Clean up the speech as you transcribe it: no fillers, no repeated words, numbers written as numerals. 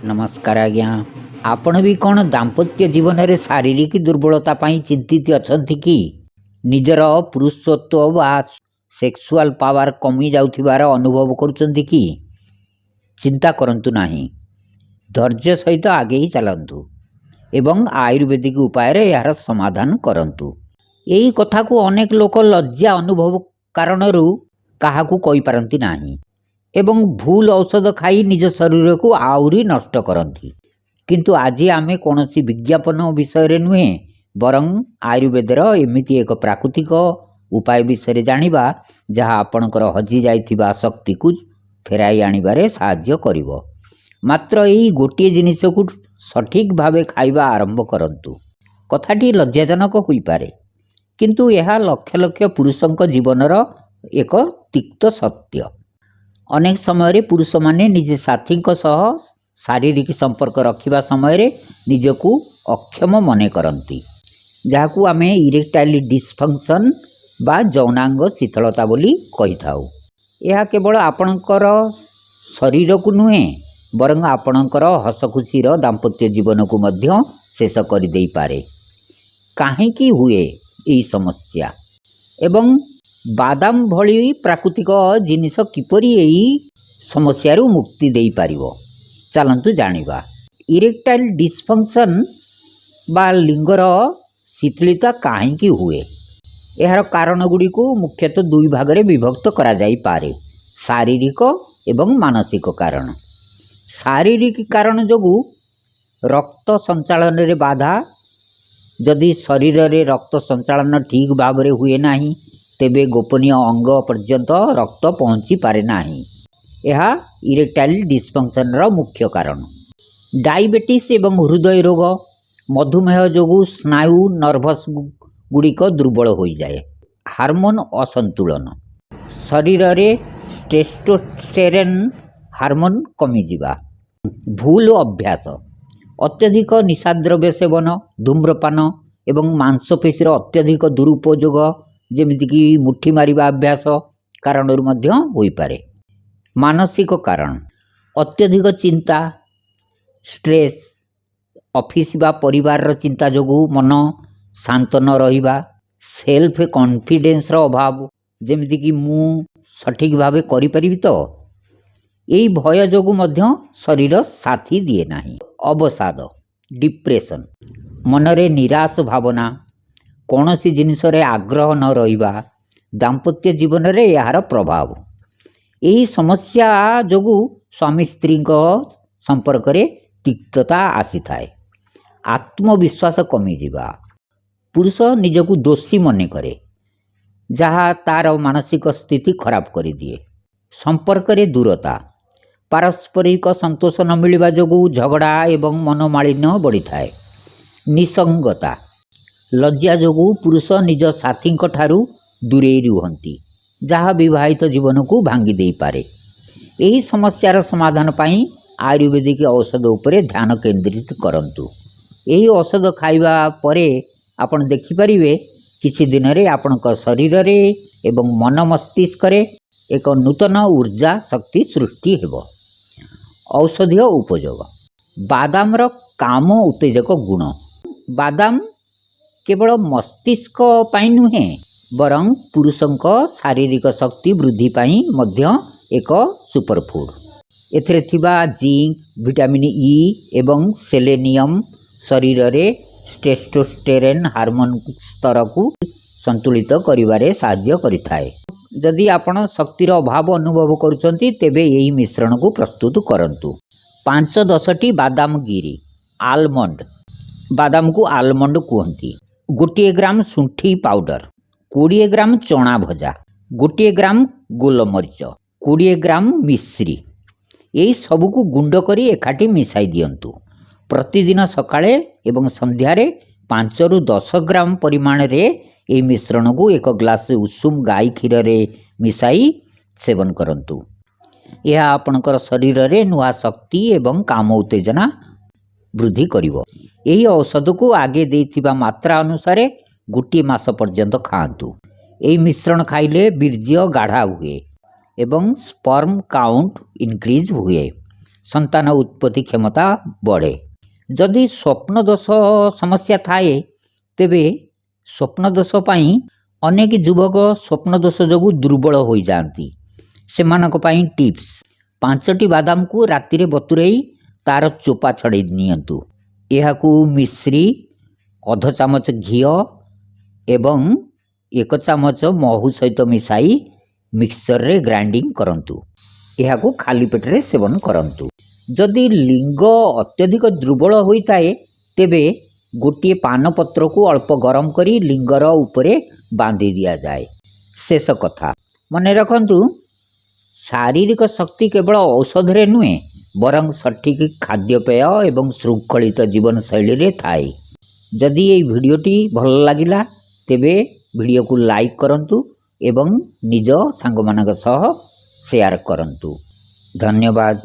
ନମସ୍କାର ଆଜ୍ଞା। ଆପଣ ବି କ'ଣ ଦାମ୍ପତ୍ୟ ଜୀବନରେ ଶାରୀରିକ ଦୁର୍ବଳତା ପାଇଁ ଚିନ୍ତିତ ଅଛନ୍ତି କି? ନିଜର ପୁରୁଷତ୍ୱ ବା ସେକ୍ସୁଆଲ୍ ପାୱାର କମି ଯାଉଥିବାର ଅନୁଭବ କରୁଛନ୍ତି କି? ଚିନ୍ତା କରନ୍ତୁ ନାହିଁ। ଧୈର୍ଯ୍ୟ ସହିତ ଆଗେଇ ଚାଲନ୍ତୁ ଏବଂ ଆୟୁର୍ବେଦିକ ଉପାୟରେ ଏହାର ସମାଧାନ କରନ୍ତୁ। ଏହି କଥାକୁ ଅନେକ ଲୋକ ଲଜ୍ଜା ଅନୁଭବ କାରଣରୁ କାହାକୁ କହିପାରନ୍ତି ନାହିଁ ଏବଂ ଭୁଲ ଔଷଧ ଖାଇ ନିଜ ଶରୀରକୁ ଆହୁରି ନଷ୍ଟ କରନ୍ତି। କିନ୍ତୁ ଆଜି ଆମେ କୌଣସି ବିଜ୍ଞାପନ ବିଷୟରେ ନୁହେଁ, ବରଂ ଆୟୁର୍ବେଦର ଏମିତି ଏକ ପ୍ରାକୃତିକ ଉପାୟ ବିଷୟରେ ଜାଣିବା, ଯାହା ଆପଣଙ୍କର ହଜି ଯାଇଥିବା ଶକ୍ତିକୁ ଫେରାଇ ଆଣିବାରେ ସାହାଯ୍ୟ କରିବ। ମାତ୍ର ଏଇ ଗୋଟିଏ ଜିନିଷକୁ ସଠିକ୍ ଭାବେ ଖାଇବା ଆରମ୍ଭ କରନ୍ତୁ। କଥାଟି ଲଜ୍ଜାଜନକ ହୋଇପାରେ, କିନ୍ତୁ ଏହା ଲକ୍ଷ ଲକ୍ଷ ପୁରୁଷଙ୍କ ଜୀବନର ଏକ ତିକ୍ତ ସତ୍ୟ। ଅନେକ ସମୟରେ ପୁରୁଷମାନେ ନିଜ ସାଥୀଙ୍କ ସହ ଶାରୀରିକ ସମ୍ପର୍କ ରଖିବା ସମୟରେ ନିଜକୁ ଅକ୍ଷମ ମନେ କରନ୍ତି, ଯାହାକୁ ଆମେ ଇରେକ୍ଟାଇଲ୍ ଡିସଫଙ୍କସନ୍ ବା ଯୌନାଙ୍ଗ ଶିଥିଳତା ବୋଲି କହିଥାଉ। ଏହା କେବଳ ଆପଣଙ୍କର ଶରୀରକୁ ନୁହେଁ, ବରଂ ଆପଣଙ୍କର ହସଖୁସିର ଦାମ୍ପତ୍ୟ ଜୀବନକୁ ମଧ୍ୟ ଶେଷ କରିଦେଇପାରେ। କାହିଁକି ହୁଏ ଏହି ସମସ୍ୟା ଏବଂ ବାଦାମ ଭଳି ପ୍ରାକୃତିକ ଜିନିଷ କିପରି ଏହି ସମସ୍ୟାରୁ ମୁକ୍ତି ଦେଇପାରିବ, ଚାଲନ୍ତୁ ଜାଣିବା। ଇରେକ୍ଟାଇଲ୍ ଡିସଫଙ୍କସନ୍ ବା ଲିଙ୍ଗର ଶିଥିଳତା କାହିଁକି ହୁଏ? ଏହାର କାରଣ ଗୁଡ଼ିକୁ ମୁଖ୍ୟତଃ ଦୁଇ ଭାଗରେ ବିଭକ୍ତ କରାଯାଇପାରେ: ଶାରୀରିକ ଏବଂ ମାନସିକ କାରଣ। ଶାରୀରିକ କାରଣ ଯୋଗୁଁ ରକ୍ତ ସଞ୍ଚାଳନରେ ବାଧା। ଯଦି ଶରୀରରେ ରକ୍ତ ସଞ୍ଚାଳନ ଠିକ୍ ଭାବରେ ହୁଏ ନାହିଁ, ତେବେ ଗୋପନୀୟ ଅଙ୍ଗ ପର୍ଯ୍ୟନ୍ତ ରକ୍ତ ପହଞ୍ଚି ପାରେ ନାହିଁ। ଏହା ଇରେକ୍ଟାଇଲ୍ ଡିସଫଙ୍କସନ୍ର ମୁଖ୍ୟ କାରଣ। ଡାଇବେଟିସ୍ ଏବଂ ହୃଦୟ ରୋଗ, ମଧୁମେହ ଯୋଗୁଁ ସ୍ନାୟୁ ନର୍ଭସ୍ ଗୁଡ଼ିକ ଦୁର୍ବଳ ହୋଇଯାଏ। ହାରମୋନ୍ ଅସନ୍ତୁଳନ, ଶରୀରରେ ଟେଷ୍ଟୋଷ୍ଟେରନ୍ ହାରମୋନ୍ କମିଯିବା। ଭୁଲ ଅଭ୍ୟାସ, ଅତ୍ୟଧିକ ନିଶାଦ୍ରବ୍ୟ ସେବନ, ଧୂମ୍ରପାନ ଏବଂ ମାଂସପେଶୀର ଅତ୍ୟଧିକ ଦୁରୁପଯୋଗ, ଯେମିତିକି ମୁଠି ମାରିବା ଅଭ୍ୟାସ କାରଣରୁ ମଧ୍ୟ ହୋଇପାରେ। ମାନସିକ କାରଣ, ଅତ୍ୟଧିକ ଚିନ୍ତା, ଷ୍ଟ୍ରେସ୍, ଅଫିସ୍ ବା ପରିବାରର ଚିନ୍ତା ଯୋଗୁଁ ମନ ଶାନ୍ତ ନ ରହିବା, ସେଲ୍ଫ କନଫିଡେନ୍ସର ଅଭାବ, ଯେମିତିକି ମୁଁ ସଠିକ୍ ଭାବେ କରିପାରିବି ତ, ଏହି ଭୟ ଯୋଗୁଁ ମଧ୍ୟ ଶରୀର ସାଥି ଦିଏ ନାହିଁ। ଅବସାଦ, ଡିପ୍ରେସନ୍, ମନରେ ନିରାଶ ଭାବନା, କୌଣସି ଜିନିଷରେ ଆଗ୍ରହ ନ ରହିବା, ଦାମ୍ପତ୍ୟ ଜୀବନରେ ଏହାର ପ୍ରଭାବ। ଏହି ସମସ୍ୟା ଯୋଗୁଁ ସ୍ୱାମୀ ସ୍ତ୍ରୀଙ୍କ ସମ୍ପର୍କରେ ତିକ୍ତତା ଆସିଥାଏ। ଆତ୍ମବିଶ୍ୱାସ କମିଯିବା, ପୁରୁଷ ନିଜକୁ ଦୋଷୀ ମନେ କରେ, ଯାହା ତା'ର ମାନସିକ ସ୍ଥିତି ଖରାପ କରିଦିଏ। ସମ୍ପର୍କରେ ଦୂରତା, ପାରସ୍ପରିକ ସନ୍ତୋଷ ନ ମିଳିବା ଯୋଗୁଁ ଝଗଡ଼ା ଏବଂ ମନୋମାଳିନ୍ୟ ବଢ଼ିଥାଏ। ନିସଙ୍ଗତା, ଲଜ୍ଜା ଯୋଗୁଁ ପୁରୁଷ ନିଜ ସାଥୀଙ୍କ ଠାରୁ ଦୂରେଇ ରୁହନ୍ତି, ଯାହା ବିବାହିତ ଜୀବନକୁ ଭାଙ୍ଗି ଦେଇପାରେ। ଏହି ସମସ୍ୟାର ସମାଧାନ ପାଇଁ ଆୟୁର୍ବେଦିକ ଔଷଧ ଉପରେ ଧ୍ୟାନ କେନ୍ଦ୍ରିତ କରନ୍ତୁ। ଏହି ଔଷଧ ଖାଇବା ପରେ ଆପଣ ଦେଖିପାରିବେ, କିଛି ଦିନରେ ଆପଣଙ୍କ ଶରୀରରେ ଏବଂ ମନ ମସ୍ତିଷ୍କରେ ଏକ ନୂତନ ଉର୍ଜା ଶକ୍ତି ସୃଷ୍ଟି ହେବ। ଔଷଧୀୟ ଉପଯୋଗ: ବାଦାମର କାମ ଉତ୍ତେଜକ ଗୁଣ। ବାଦାମ କେବଳ ମସ୍ତିଷ୍କ ପାଇଁ ନୁହେଁ, ବରଂ ପୁରୁଷଙ୍କ ଶାରୀରିକ ଶକ୍ତି ବୃଦ୍ଧି ପାଇଁ ମଧ୍ୟ ଏକ ସୁପରଫୁଡ଼୍। ଏଥିରେ ଥିବା ଜିଙ୍କ, ଭିଟାମିନ୍ ଇ ଏବଂ ସେଲେନିୟମ୍ ଶରୀରରେ ଟେଷ୍ଟୋଷ୍ଟେରନ୍ ହାରମୋନ୍ ସ୍ତରକୁ ସନ୍ତୁଳିତ କରିବାରେ ସାହାଯ୍ୟ କରିଥାଏ। ଯଦି ଆପଣ ଶକ୍ତିର ଅଭାବ ଅନୁଭବ କରୁଛନ୍ତି, ତେବେ ଏହି ମିଶ୍ରଣକୁ ପ୍ରସ୍ତୁତ କରନ୍ତୁ। 5-10ଟି ବାଦାମ ଗିରି, ଆଲମଣ୍ଡ, ବାଦାମକୁ ଆଲମଣ୍ଡ କୁହନ୍ତି, 1 ଗ୍ରାମ ଶୁଣ୍ଠି ପାଉଡ଼ର, 20 ଗ୍ରାମ ଚଣା ଭଜା, 1 ଗ୍ରାମ ଗୋଲମରିଚ, 20 ଗ୍ରାମ ମିଶ୍ରି, ଏହି ସବୁକୁ ଗୁଣ୍ଡ କରି ଏକାଠି ମିଶାଇ ଦିଅନ୍ତୁ। ପ୍ରତିଦିନ ସକାଳେ ଏବଂ ସନ୍ଧ୍ୟାରେ 5ରୁ 10 ଗ୍ରାମ ପରିମାଣରେ ଏହି ମିଶ୍ରଣକୁ ଏକ ଗ୍ଲାସ୍ ଉଷୁମ ଗାଈ କ୍ଷୀରରେ ମିଶାଇ ସେବନ କରନ୍ତୁ। ଏହା ଆପଣଙ୍କର ଶରୀରରେ ନୂଆ ଶକ୍ତି ଏବଂ କାମ ଉତ୍ତେଜନା ବୃଦ୍ଧି କରିବ। ଏହି ଔଷଧକୁ ଆଗେ ଦେଇଥିବା ମାତ୍ରା ଅନୁସାରେ ଗୋଟିଏ ମାସ ପର୍ଯ୍ୟନ୍ତ ଖାଆନ୍ତୁ। ଏହି ମିଶ୍ରଣ ଖାଇଲେ ବୀର୍ଯ୍ୟ ଗାଢ଼ା ହୁଏ ଏବଂ ସ୍ପର୍ମ କାଉଣ୍ଟ ଇନକ୍ରିଜ୍ ହୁଏ। ସନ୍ତାନ ଉତ୍ପତ୍ତି କ୍ଷମତା ବଢ଼େ। ଯଦି ସ୍ୱପ୍ନ ଦୋଷ ସମସ୍ୟା ଥାଏ, ତେବେ ସ୍ୱପ୍ନ ଦୋଷ ପାଇଁ ଅନେକ ଯୁବକ ସ୍ୱପ୍ନ ଦୋଷ ଯୋଗୁଁ ଦୁର୍ବଳ ହୋଇଯାଆନ୍ତି। ସେମାନଙ୍କ ପାଇଁ ଟିପ୍ସ: 5ଟି ବାଦାମକୁ ରାତିରେ ବତୁରେଇ ତାର ଚୋପା ଛଡ଼େଇ ନିଅନ୍ତୁ। ଏହାକୁ ମିଶ୍ରି, ଅଧ ଚାମଚ ଘିଅ ଏବଂ 1 ଚାମଚ ମହୁ ସହିତ ମିଶାଇ ମିକ୍ସଚରରେ ଗ୍ରାଇଣ୍ଡିଂ କରନ୍ତୁ। ଏହାକୁ ଖାଲି ପେଟରେ ସେବନ କରନ୍ତୁ। ଯଦି ଲିଙ୍ଗ ଅତ୍ୟଧିକ ଦୁର୍ବଳ ହୋଇଥାଏ, ତେବେ ଗୋଟିଏ ପାନପତ୍ରକୁ ଅଳ୍ପ ଗରମ କରି ଲିଙ୍ଗର ଉପରେ ବାନ୍ଧି ଦିଆଯାଏ। ଶେଷ କଥା, ମନେ ରଖନ୍ତୁ, ଶାରୀରିକ ଶକ୍ତି କେବଳ ଔଷଧରେ ନୁହେଁ, ବରଂ ସଠିକ୍ ଖାଦ୍ୟପେୟ ଏବଂ ଶୃଙ୍ଖଳିତ ଜୀବନଶୈଳୀରେ ଥାଏ। ଯଦି ଏହି ଭିଡ଼ିଓଟି ଭଲ ଲାଗିଲା, ତେବେ ଭିଡ଼ିଓକୁ ଲାଇକ୍ କରନ୍ତୁ ଏବଂ ନିଜ ସାଙ୍ଗମାନଙ୍କ ସହ ସେୟାର କରନ୍ତୁ। ଧନ୍ୟବାଦ।